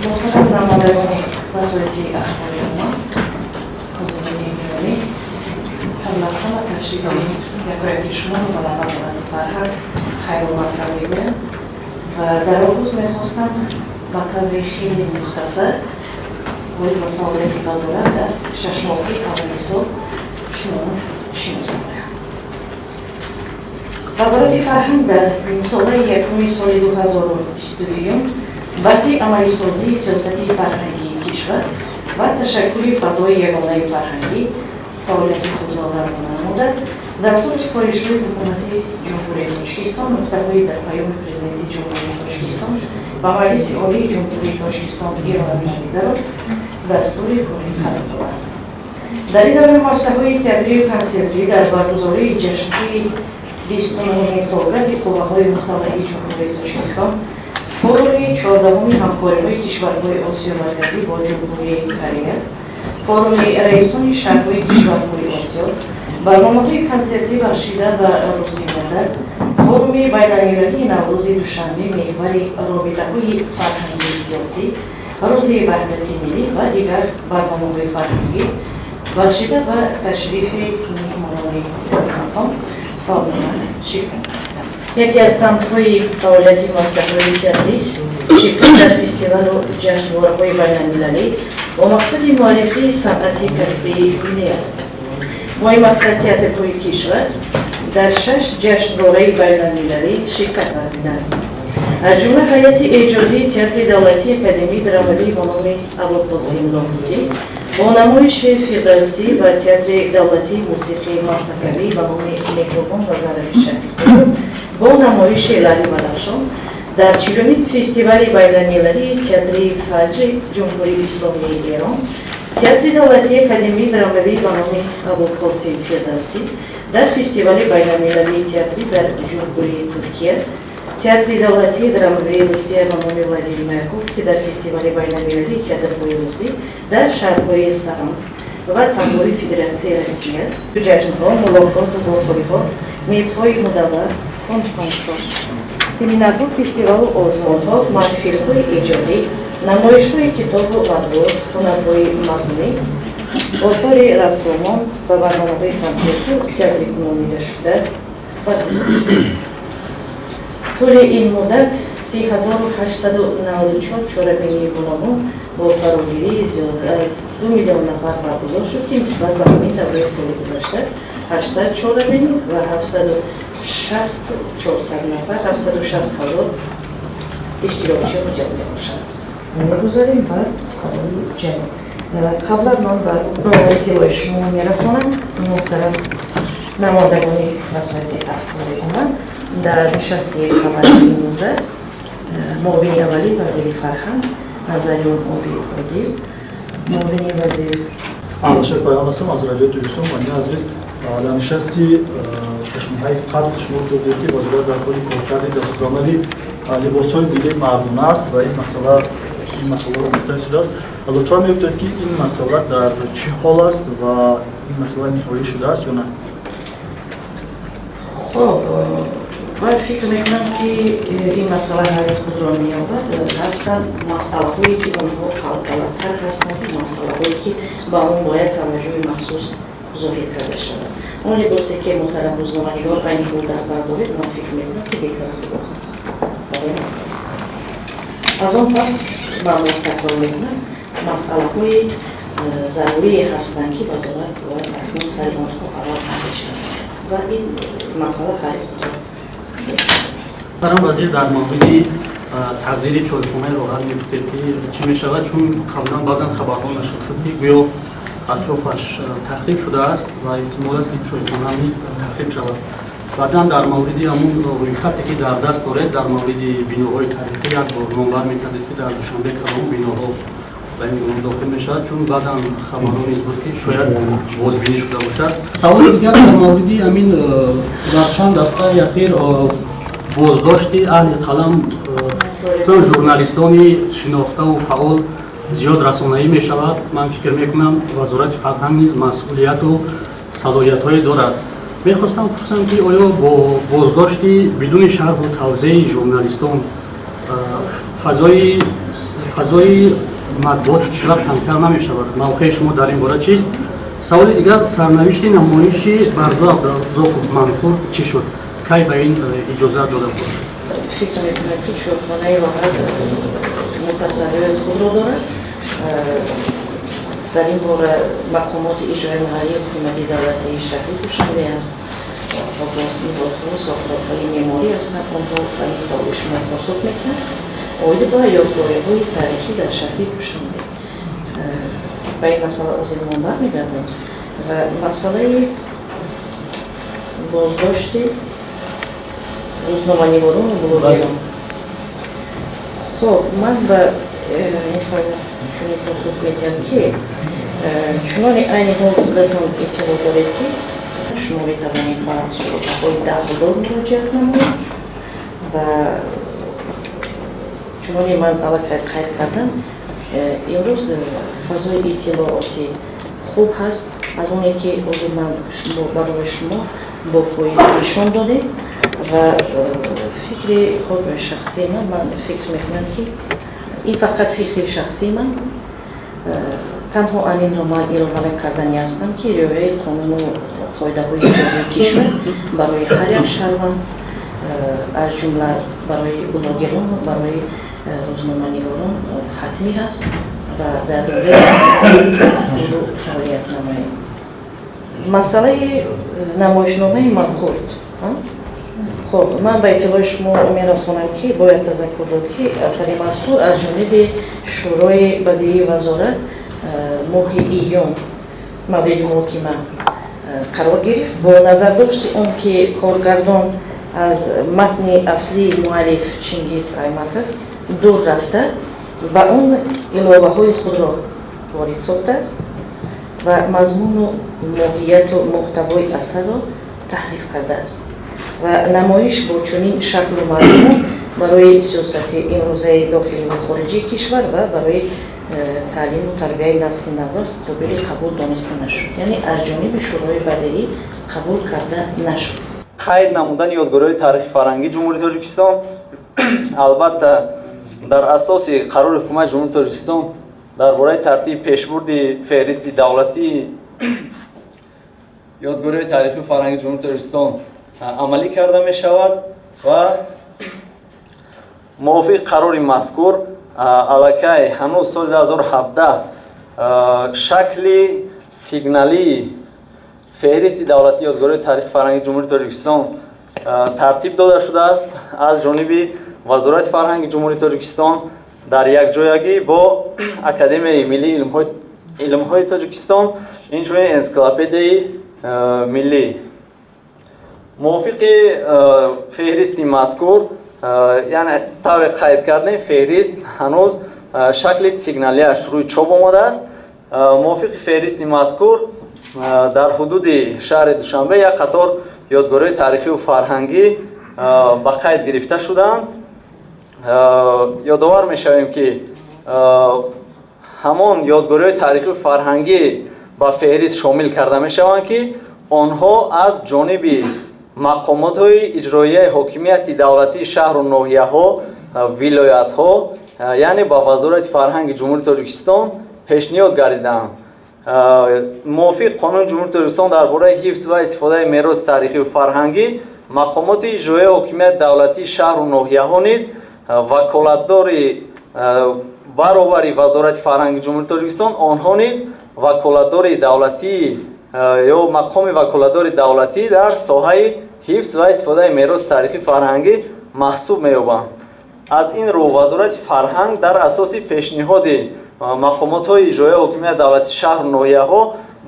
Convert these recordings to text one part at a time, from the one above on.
Муҳтарам намояндагони васоити ахбори омма, ҳозирини гиромӣ, қабл аз ҳама ташрифи якояки шуморо ба Вазорати фарҳанг хайромақдам мегӯям ва дар оғоз мехостам ба таври хеле мухтасар оид ба фаъолияти вазорат дар 6 моҳаи аввали сол шуморо шинос намоям. Вазорати фарҳанг дар нимсолаи якуми соли 2022 баҳри амалисозии сиёсати фарҳангии кишвар ва ташаккули фазои ягонаи фарҳангӣ фаъолияти худро равона намуда, дастуру супоришҳои Ҳукумати Ҷумҳурии Тоҷикистон, нуктаҳои дар Паёми Президенти Ҷумҳурии Тоҷикистон ба Маҷлиси Олии Ҷумҳурии Тоҷикистон ироа гардидаро дастури корӣ қарор дорад. Дар ин давра муассисаҳои театрию консертӣ дар баргузории ҷашнҳои 29-умин солгарди Қувваҳои мусаллаҳи Ҷумҳурии Тоҷикистон, форуми 14-уми ҳамкориҳои кишварҳои Осиёи Марказӣ бо Ҷумҳурии Корея, форуми раисони шаҳрҳои кишварҳои Осиё, барномаҳои консертӣ бахшида ба Рӯзи модар, форуми байналмилалии Наврӯзи Душанбе меҳвари робитаҳои фарҳангию сиёсӣ, Рӯзи ваҳдати миллӣ ва дигар барномаҳои фарҳангӣ бахшида ба ташрифи меҳмонони мақом фаъолона ширкат варзиданд. Яке аз самтҳои фаъолияти муассисаҳои театрӣ ширкат дар фестивалу ҷашнвораҳои байналмилалӣ бо мақсади муаррифии санъати касбии миллӣ аст. Бо ин мақсад театрҳои кишвар дар шаш ҷашнвораи байналмилалӣ ширкат варзиданд. Аз ҷумла ҳайати эҷодии Театри давлатии академии драмавӣ бо номи Абулқосим Лоҳутӣ бо намоиши «Фирдавсӣ» ва Театри давлатии мусиқии мазҳакавӣ ба номи Меҳрубон Назарови Шаҳри бо намоиши «Лаъли Бадахшон» дар 40-умин фестивали байналмилалии театри Фаҷри Ҷумҳурии Исломии Эрон, Театри давлатии академии драмавӣ ба номи Абулқосим Фирдавсӣ дар фестивали байналмилалии театрӣ дар Ҷумҳурии Туркия, Театри давлатии драмавии Русия ба номи Владимир Маяковский дар фестивали байналмилалии театрҳои русӣ дар шаҳрҳои Саранск ва Тамбови Федератсияи Россия, ҷашнҳо, мулоқоту вохӯриҳо, мизҳои мудаввар, конфронсҳо, семинарҳо, фестивалу озмунҳо, маҳфилҳои эҷодӣ, намоишҳои китобу матбуот, ҳунарҳои мардумӣ, осори рассомон ва барномаҳои консертию театрӣ кунонидашуда баргузор шуд. Тӯли ин муддат 30 894 чорабинии гуногун бо фарогирии зиёда аз 2 миллион нафар баргузор шуд, ки нисбат ба ҳамин давраи соли гузашта 800 чорабинӣ ва 760 400 нафар, 760 000 иштирокчиён зиёд мебошад. Мегузарем ба саволи ҷаноб. Қаблан ман ба иттилои шумо мерасонам, муҳтарам намояндагони васоити ахбори омма, дар нишасти хабарии имрӯза муовини аввали вазири фарҳанг Назариён Обид Одил, муовини вазир Алашер Паён ҳастам аз Радиои Тоҷикистон. Бонуи азиз, дар нишасти 6 моҳаи қабл шумо гуфтед, ки вазорат дар ҳоли коркарди дастурамали либосҳои миллии мардона аст ва ин масъаларо омӯхта истодааст. Лутфан мегуфтед, ки ин масъала дар чӣ ҳол аст ва ин масъала ниҳоӣ шудааст ё на? Хоб, ман фикр мекунам, ки ин масъала ҳалли худро меёбад. Ҳастанд масъалаҳое, ки онҳо ҳалталабтар ҳастанд, масъалаҳое, ки ба он бояд таваҷҷӯҳи махсус зоҳир карда шавад. Он либосе, ки, муҳтарам рӯзноманигор, айни ҳол дар бар доред, ман фикр мекунам, ки беҳтарин либос аст барои ман. Аз он пас ман боз такрор мекунам, масъалаҳои зарурие ҳастанд, ки вазорат бояд акнун сари онҳо аввал андеша ва ин масъала ҳалли худро. Муҳтарам вазир, дар мавриди тағйири чойхонаи Роҳат мегуфтед, ки чӣ мешавад, чун қаблан баъзан хабарҳо нашр шуд, ки гӯё атрофаш тахриб шудааст ва эҳтимол аст, ки чойхона низ тахриб шавад. Баъдан дар мавриди ҳамун рӯйхате, ки дар даст доред, дар мавриди биноҳои таърихӣ як бор номбар мекардед, ки дар Душанбе кадом биноҳо ба ин гуноҳ дохил мешавад, чун баъзан хабарҳо низ буд, ки шояд бозбинӣ шуда бошад. Саволи дигар дар мавриди ҳамин дар чанд дафъаи ахир боздошти аҳли қалам, хусусан журналистони шинохтаву фаъол зиёд расонаӣ мешавад. Ман фикр мекунам, Вазорати фарҳанг низ масъулияту салоҳиятҳое дорад. Мехостам пурсам, ки оё бо боздошти бидуни шарҳу тавзеҳи журналистон фазои Фазои матбуоти кишвар тангтар намешавад. Мавқеи шумо дар ин бора чист? Саволи дигар, сарнавишти намоиши Барзу Абдуразоқов «Манқурт» чӣ шуд? Кай ба ин иҷозат дода бошад? Фикр мекунам, ки Чойхонаи Роҳат мутасарриёи худро дорад. Дар ин бора мақомоти иҷрои маҳаллии ҳукумати давлатии шаҳри Душанбе аст ва боз ниҳодҳо, сохторҳои меъморӣ ҳастанд, онҳо ба ин саволи шумо посух мекунанд. Оид ба ёдгориҳои таърихӣ дар шаҳри Душанбе, ба ин масъала озир мо бармегардем ва масъалаи боздошти рӯзноманигорону блогерон. Хуб, ман ба ин савол чунин посух медиҳам, ки чуноне айни ҳол худатон иттилоъ доред, ки шумо метавонед ба суроғаҳои дахлдор муроҷиат намоед ва чуноне ман аллакай қайд кардам, имрӯз фазои иттилоотӣ хуб ҳаст, аз оне ки ҳозир ман барои шумо бо фоиз нишон додем. Ва фикри хуб шахсии ман, ман фикр мекунам, ки ин фақат фикри шахсии ман, танҳо аминро ман илова кардани ҳастам, ки риояи қонуну қоидаҳои ҷории кишвар барои ҳар як шаҳрванд, аз ҷумла барои блогерон, барои рӯзноманигорон ҳатмӣ ҳаст ва дар доираи фаъолият намоем. Масъалаи намоишномаи «Манқурт». Хуб, ман ба иттилои шумо мерасонам, ки бояд тазаккур дод, ки асари мазкур аз ҷониби Шӯрои бадиии вазорат моҳи июн мавриди муҳокима қарор гирифт. Бо назардошти он ки коргардон аз матни аслии муаллиф Чингиз Айтматов дур рафта, ба он иловаҳои худро ворид сохтааст ва мазмуну моҳияту муҳтавои асарро таҳриф кардааст ва намоиш бо чунин шаклу мазмун барои сиёсати имрӯзаи дохилӣ ва хориҷии кишвар ва барои таълиму тарбияи насли наврас қобили қабул дониста нашуд, яъне аз ҷониби Шӯрои бадиӣ қабул карда нашуд. Қайд намудани ёдгориҳои таърихи фарҳангии Ҷумҳурии Тоҷикистон, албатта, дар асоси қарори Ҳукумати Ҷумҳурии Тоҷикистон дар бораи тартиби пешбурди феҳристи давлатии ёдгориҳои таърихию фарҳангии Ҷумҳурии Тоҷикистон амалӣ карда мешавад ва мувофиқи қарори мазкур аллакай ҳанӯз соли 2017 шакли сигналии феҳристи давлатии ёдгориҳои таърихи фарҳангии Ҷумҳурии Тоҷикистон тартиб дода шудааст аз ҷониби Вазорати фарҳанги Ҷумҳурии Тоҷикистон дар якҷоягӣ бо Академияи миллии илмҳои Тоҷикистон, инчунин Энсиклопедияи миллӣ. Мувофиқи феҳристи мазкур, яъне тавре қайд кардем, феҳрист ҳанӯз шакли сигналияш рӯи чоп омадааст. Мувофиқи феҳристи мазкур дар ҳудуди шаҳри Душанбе як қатор ёдгориҳои таърихию фарҳангӣ ба қайд гирифта шудаанд. Ёдовар мешавем, ки ҳамон ёдгориҳои таърихию фарҳангӣ ба феҳрист шомил карда мешаванд, ки онҳо аз ҷониби мақомотҳои иҷроияи ҳокимияти давлатии шаҳру ноҳияҳо, вилоятҳо, яъне ба Вазорати фарҳанги Ҷумҳурии Тоҷикистон пешниҳод гардидаанд. Мувофиқи Қонуни Ҷумҳурии Тоҷикистон дар бораи ҳифз ва истифодаи мероси таърихию фарҳангӣ, мақомоти иҷроияи ҳокимияти давлатии шаҳру ноҳияҳо низ ваколатдори баробари Вазорати фарҳанги Ҷумҳурии Тоҷикистон, онҳо низ ваколатдори давлатӣ ё мақоми ваколатдори давлатӣ дар соҳаи ҳифз ва истифодаи мероси таърихи фарҳангӣ маҳсуб меёбанд. Аз ин рӯ, Вазорати фарҳанг дар асоси пешниҳоди мақомотҳои иҷроияи ҳокимияти давлатии шаҳру ноҳияҳо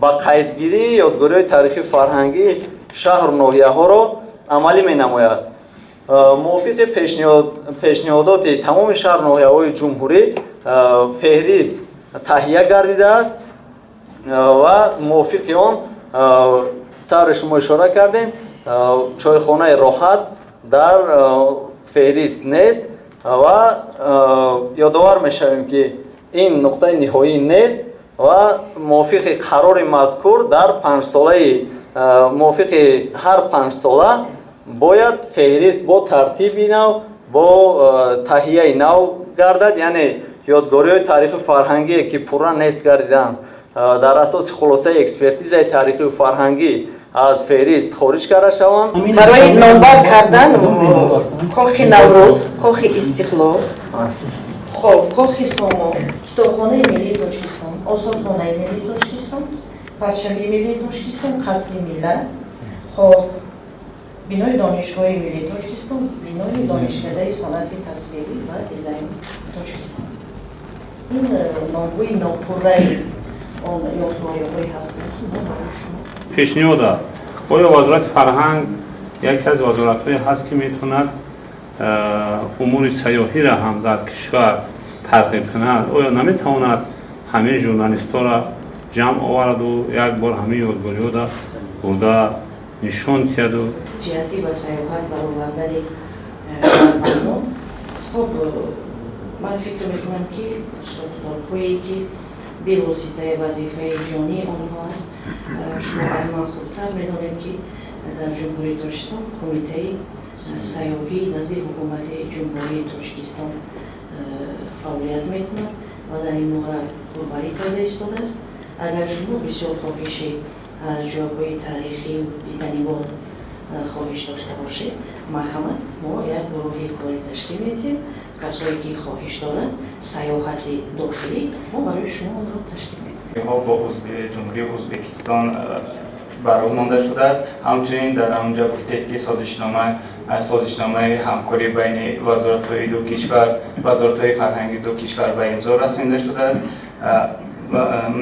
ба қайдгирии ёдгориҳои таърихи фарҳангии шаҳру ноҳияҳоро амалӣ менамояд. Мувофиқи пешниҳодоти тамоми шаҳру ноҳияҳои ҷумҳурӣ феҳрист таҳия гардидааст ва мувофиқи он, тавре шумо ишора кардем, Чойхонаи Роҳат дар феҳрист нест ва ёдовар мешавем, ки ин нуқтаи ниҳоӣ нест ва мувофиқи қарори мазкур дар панҷсолаи, мувофиқи ҳар 5 сола бояд феҳрист бо тартиби нав, бо таҳияи нав гардад, яъне Ёдгориҳои таърихию фарҳангие, ки пурра нест гардиданд, дар асоси хулосаи экспертизаи таърихию фарҳангӣ аз феҳрист хориҷ карда шаванд. Барои номбар кардан Кохи Наврӯз, Кохи Истиқлол, хоб, Кохи Сомон, Китобхонаи миллии Тоҷикистон, Осорхонаи миллии Тоҷикистон, Парчами миллии Тоҷикистон, Қасри Миллат, хоб, бинои Донишгоҳи миллии Тоҷикистон, бинои Донишкадаи санъати тасвирӣ ва дизайни Тоҷикистон. Ин номҳои нопурраи он ёдгориҳое ҳастанд, ки мо барои шумо Пешниҳод аст: оё Вазорати фарҳанг яке аз вазоратҳое ҳаст, ки метавонад умури сайёҳиро ҳам дар кишвар тарғиб кунад? Оё наметавонад ҳамин журналистҳоро ҷамъ оварду як бор ҳамин ёдгориҳоро бурда нишон диҳаду? Ҷиҳати ба сайёҳат баровардани шаҳрвандон, хуб, ман фикр мекунам, ки сохторҳое, ки бевоситаи вазифаи ҷонии онҳо аст, шумо аз ман хубтар медонед, ки дар Ҷумҳурии Тоҷикистон Кумитаи сайёҳӣ назди Ҳукумати Ҷумҳурии Тоҷикистон фаъолият мекунад ва дар ин маврид роҳбарӣ карда истодааст. Агар шумо бисёр хоҳиши аз ҷойҳои таърихию диданибор хоҳиш дошта бошед, марҳамат, мо як гурӯҳи корӣ ташкил медиҳем. Касое ки хоҳиш доранд сайёҳати дохилӣ, мо барои шумо онро ташкил медиҳем. Бо Ҷумҳурии Ӯзбекистон бар роҳ монда шудааст. Ҳамчунин дар онҷа гуфтед, ки созишномаи ҳамкорӣ байни вазоратҳои ду кишвар, вазоратҳои фарҳанги ду кишвар ба имзо расонида шудааст.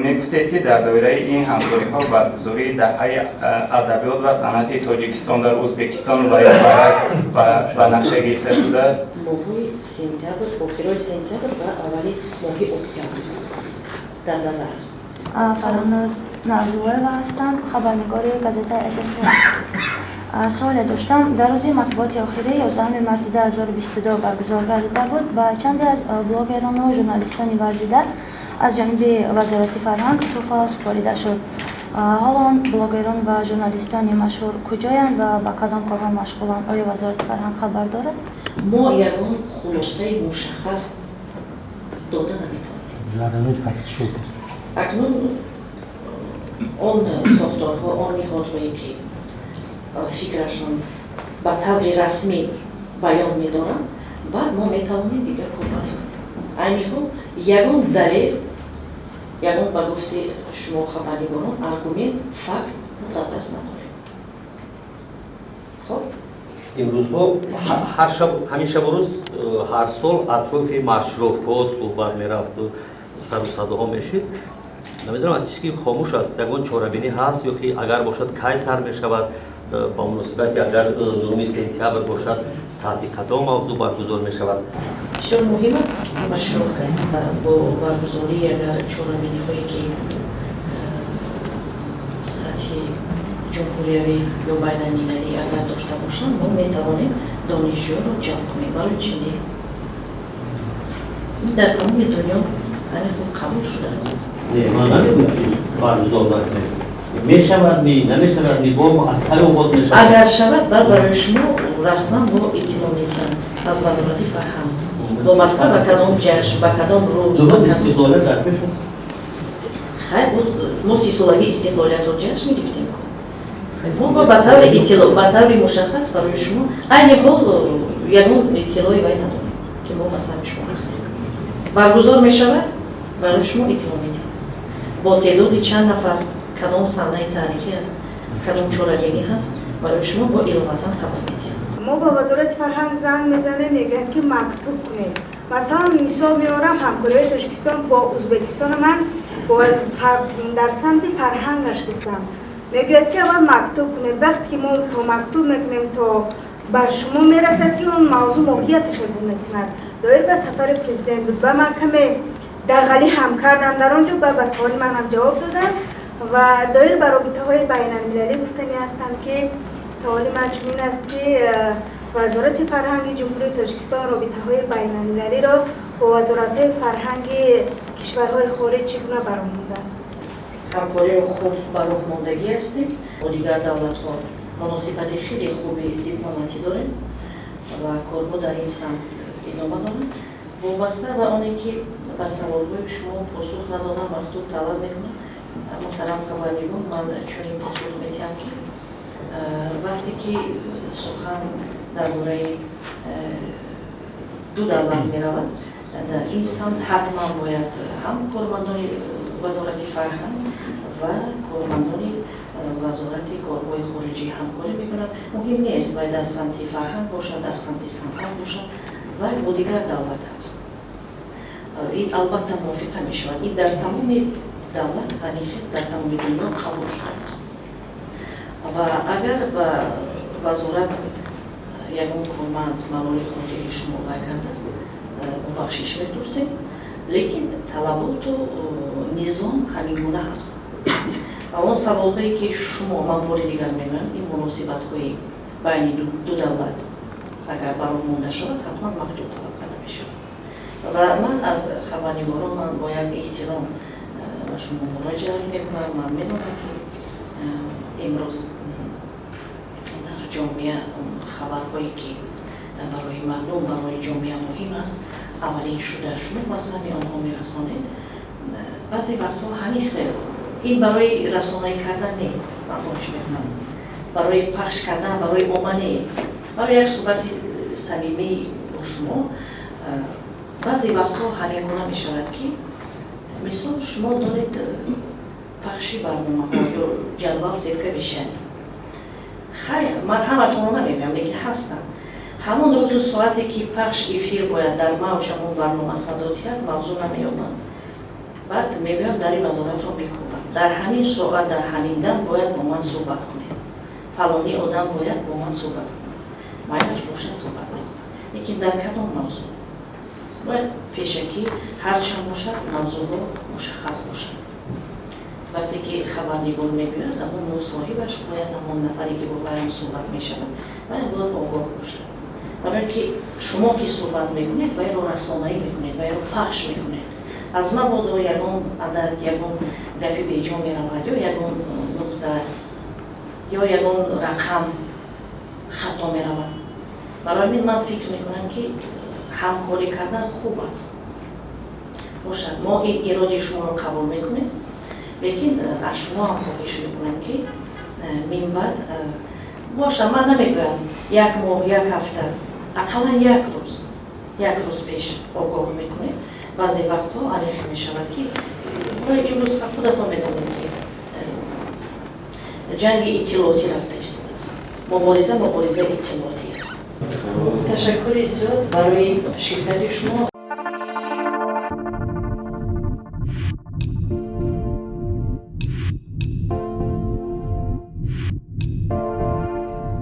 Мегуфтед, ки дар доираи ин ҳамкориҳо баргузории Даҳаи адабиёт ва санъати Тоҷикистон дар Ӯзбекистон ва ё баръакс ба нақша гирифта шудааст. Моҳҳои сентябр, охирои сентябр ва аввали моҳи октябр дар назар аст. Фарҳноз Нарзуллоева ҳастам, хабарнигори газетаи СС. Суоле доштам: дар рӯзи матбуоти охирӣ 11 марти 2022 баргузор гардида буд, ба чанде аз блогерону журналистони варзида аз ҷониби Вазорати фарҳанг тӯҳфаҳо супорида шуд. Ҳоло он блогерон ва журналистони машҳур куҷоянд ва ба кадом корҳо машғуланд? Оё Вазорати фарҳанг хабар дорад? Мо ягон хулосаи мушаххас дода наметавонем акнун. Он сохторҳо, он ниҳодҳое, ки фикрашон ба таври расмӣ баён медоранд, баъд мо метавонем дигар кор барем. Айни ҳол ягон далел, ягон, ба гуфти шумо хабарнигорон, аргумент, факт мо дар даст надорем. Хоб. Имрӯзҳо ҳар шаб, ҳамин шабу рӯз, ҳар сол атрофи маршировкаҳо суҳбат мерафту сару садоҳо мешид. Намедонам, аз чиз ки хомӯш аст. Ягон чорабинӣ ҳаст ё ки агар бошад, кай сар мешавад? Ба муносибати агар 9 сентябр бошад, таҳти кадом мавзӯъ баргузор мешавад? Бисёр муҳим аст маршировка. Бо баргузории агар чорабиниҳое, ки сатҳи ҷумҳуриявӣ ё байналмилалӣ агар дошта бошанд, мо метавонем донишҷӯёнро ҷалб кунем. Барои чӣ не? Ин дар тамоми дунё ани хуб қабул шудааст. Не, ман намегӯям, ки баргузор накунем. Мешавад ми, намешавад ми, бо аз кай оғоз мешавад? Агар шавад, баъд барои шумо расман бо иттилоъ медиҳам аз Вазорати фарҳанг, вобаста ба кадом ҷашн, ба кадом рӯз. Рӯзи истиқлолият дар пеш аст. Хайр, мо 30-солагии истиқлолиятро ҷашн гирифтем. Мо ба таври иттилоъ, ба таври мушаххас барои шумо айни ҳол ягон иттилои вай надорем, ки мо масалан шумо расонем. Баргузор мешавад, барои шумо иттилоъ медиҳем, бо теъдоди чанд нафар, кадом саҳнаи таърихӣ аст, кадом чорабинӣ ҳаст, барои шумо бо иловатан хабар медиҳем. Мо ба Вазорати фарҳанг занг мезанем, мегӯянд, ки мактуб кунед. Масалан, мисол меорам, ҳамкориҳои Тоҷикистон бо Ӯзбекистона ман дар самти фарҳангаш гуфтам. Мегӯяд, ки аввал мактуб кунед. Вақте ки мо то мактуб мекунем, то бар шумо мерасад, ки он мавзӯъ моҳияташа гум мекунад. Доир ба сафари президент буд, ба ман каме дағалӣ ҳам кардам дар он ҷо, ба суоли манам ҷавоб додам. Ва доир ба робитаҳои байналмилалӣ гуфтанӣ ҳастам, ки саволи ман чунин аст, ки Вазорати фарҳанги Ҷумҳурии Тоҷикистон робитаҳои байналмилалиро бо вазоратҳои фарҳанги кишварҳои хориҷ чӣ гуна ба роҳ мондааст? Ҳамкориро хуб ба роҳ мондагӣ ҳастем. Бо дигар давлатҳо муносибати хеле хуби дипломатӣ дорем ва корҳо дар ин самт идома доранд. Вобаста ба оне ки Ба саволҳои шумо посух надодам, мактуб талаб мекунам. Муҳтарам хабарнигор, ман чунин посух медиҳам, ки вақте ки сухан дар бораи ду давлат меравад, дар ин самт ҳатман бояд ҳам кормандони Вазорати фарҳанг ва кормандони Вазорати корҳои хориҷӣ ҳамкорӣ мекунад. Муҳим нест, вай дар самти фарҳанг бошад, дар самти санъат бошад, вай бо дигар давлат аст. Ин албатта мувофиқа мешавад. Ин дар тамоми давлат ҳамин хел, дар тамоми дунё қабул шудааст. Ва агар ба вазорат ягон корманд малоли хотири шумо вай кардааст, бахшиш мепурсем, лекин талаботу низом ҳамин гуна ҳаст. Ва он саволҳое ки шумо, ман бори дигар мегӯям, ин муносибатҳои байни ду давлат агар бар роҳ монда шавад, ҳатман мактуб талаб карда мешавад. Ва ман аз хабарнигорон, ман бо як эҳтиром ба шумо муроҷиат мекунам. Ман медонам, ки имрӯз дар ҷомеа хабарҳое ки барои мардум, барои ҷомеа муҳим аст, аввалин шуда шумо ба самъи онҳо мерасонед. Баъзе вақтҳо ҳамин хел, ин барои расонаӣ кардан не, ман хоҳиш мекунам, барои пахш кардан, барои омма не, барои як суҳбати самимӣ бо шумо. Баъзе вақтҳо ҳамин гуна мешавад, ки мисол шумо доред пахши барномаҳо ё ҷадвал, сетка вещания. Хайр, ман ҳаматонро намегӯям, лекин ҳастам. Ҳамон рӯзу соате ки пахш, эфир бояд дар мавҷ ҳамон барнома садо диҳад, мавзӯъ намеёбанд. Баъд мегӯянд, дари вазоратро мекӯбанд: дар ҳамин соат, дар ҳамин дам бояд бо ман суҳбат кунед, фалонӣ одам бояд бо ман суҳбат кунад. Майлаш бошад, суҳбат мекунад, лекин дар кадом мавзӯъ бояд пешакӣ ҳарчанд бошад, мавзӯъҳо мушаххас бошад. Вақте ки хабарнигор мегӯяд, ҳамон мусоҳибаш бояд, ҳамон нафаре ки бо вайам суҳбат мешавад, вай бояд огоҳ бошад, барое ки шумо ки суҳбат мекунед, вайро расонаӣ мекунед, вайро пахш мекунед. Аз мабодо ягон адад, ягон гапи беҷо меравад ё ягон нуқта ё ягон рақам хато меравад. Барои ҳамин ман фикр мекунам, ки ҳамкорӣ кардан хуб аст. Бошад, мо ин ироди шуморо қабул мекунем, лекин аз шумо ҳам хоҳиш мекунам, ки минбаъд боша, ман намегӯям як моҳ, як ҳафта, ақаллан як рӯз, як рӯз пеш огоҳ мекунед. Баъзе вақтҳо аниқ мешавад, ки имрӯз худатон медонед, ки ҷанги иттилоотӣ рафта истодааст, мубориза, муборизаи иттилоотӣ аст. Ташаккури зиёд барои ширкати шумо.